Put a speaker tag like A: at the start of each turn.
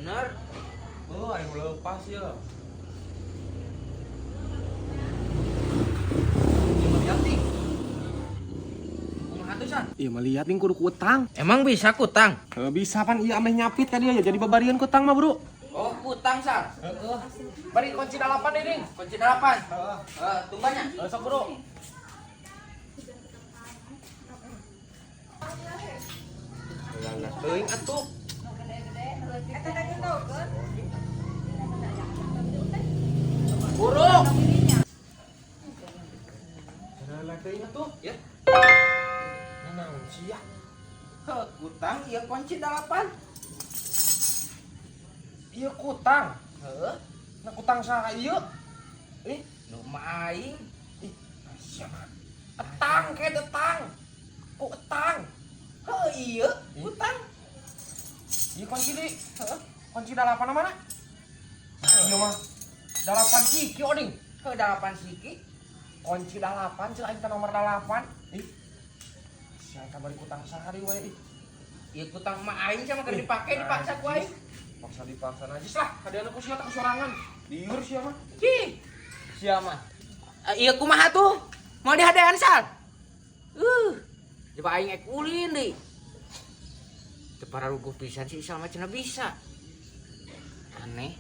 A: Bener.
B: Oh, aing lepas ya.
A: Ieu mah liat nih. Kumaha tuh, San?
B: Iya mah liat nih kudu kutang.
A: Emang bisa kutang?
B: Bisa pan iya ameh nyapit ka dia ya jadi babarian kutang mah, Bro.
A: Oh, kutang, Sal.
B: Heeh. Bari kunci dalapan deh, Ding.
A: Kunci delapan.
B: Heeh.
A: Eh, tungguannya.
B: Sok, Bro. Lah, teuing atuh.
A: Buruk.
B: Lah, teuing atuh.
A: Ya.
B: Naon sih ya?
A: Heh, kutang ieu kunci delapan.
B: Ieu kutang.
A: Heeh.
B: Nah kutang saha ieu? Ih,
A: Nu mah aing.
B: ih, sia mah. Etang kayak etang. Ku etang.
A: Heuh, ieu kutang.
B: Ieu kunci di. Heeh. Kunci dalapan mana? Ieu mah dalapan siki oding.
A: Heuh, delapan siki.
B: Kunci dalapan cil aing teh nomor dalapan. Ih. Sia eta bari kutang saha deui we ih.
A: Ieu kutang mah aing sama keur dipake dipaksa ku aing.
B: Paksa dipaksa najis lah. Kadiana ku sia teh sorangan. Liur sia mah.
A: Cih. Sia mah. Eh, ieu kumaha tuh? Mau dihadean, Sal? Coba aing ek ulin deui. Teu pararuguh pisan si Isal mah cenah bisa. Aneh.